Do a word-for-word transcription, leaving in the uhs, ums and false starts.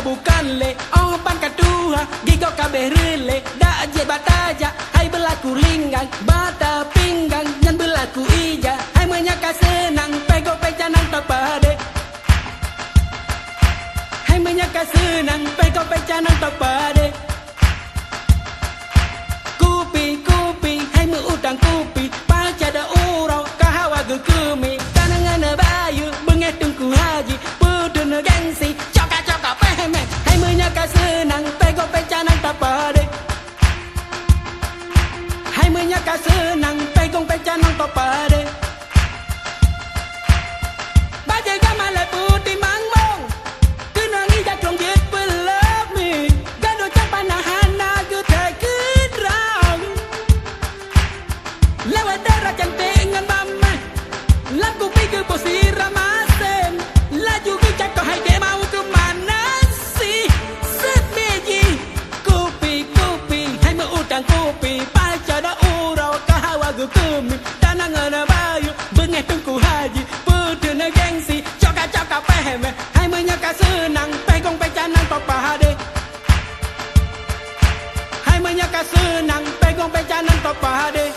Bukan lé, oh ban ka tuha, gigoe ka abéh reulée, dak jeuet bak tajak, hai beulaku linggang, bata pinggang, nyan beulaku ija, hai meunyoe ka seunang, pèh goe pèh canang tapadé. Hai meunyoe ka seunang, pèh goe pèh canang tapadé. Kupi, kupi, hai meu-utang kupi, paca da uroe ka hawa geukeumi. Tanang hana bayeue, beungéh Teungku Haji, peue teuh neugengsi, coka-coka pèh méh. Hai meunyoe ka seunang, pèh goe pèh canang tapadé. Hai meunyoe ka seunang, pèh goe pèh canang tapadé. Bajèe gamalée putéh mangbong, keunoe ngi jatrong jeuet peuleueh mi, gadôh cang panah hana geuthèe keu droe. Lewat dara canték ngon bamah, lam kupi geuboh sira masén, laju geucakôh hai gét mawö keu manas sih, seuet biji. Kupi, kupi, hai meu-utang kupi, paca da uroe ka hawa geukeumi. Tanang hana bayeue, beungéh Teungku Haji, peue teuh neugengsi, coka-coka pèh méh. Hai meunyoe ka seunang, pèh goe pèh canang tapadé. Hai meunyoe ka seunang, pèh goe pèh canang tapadé.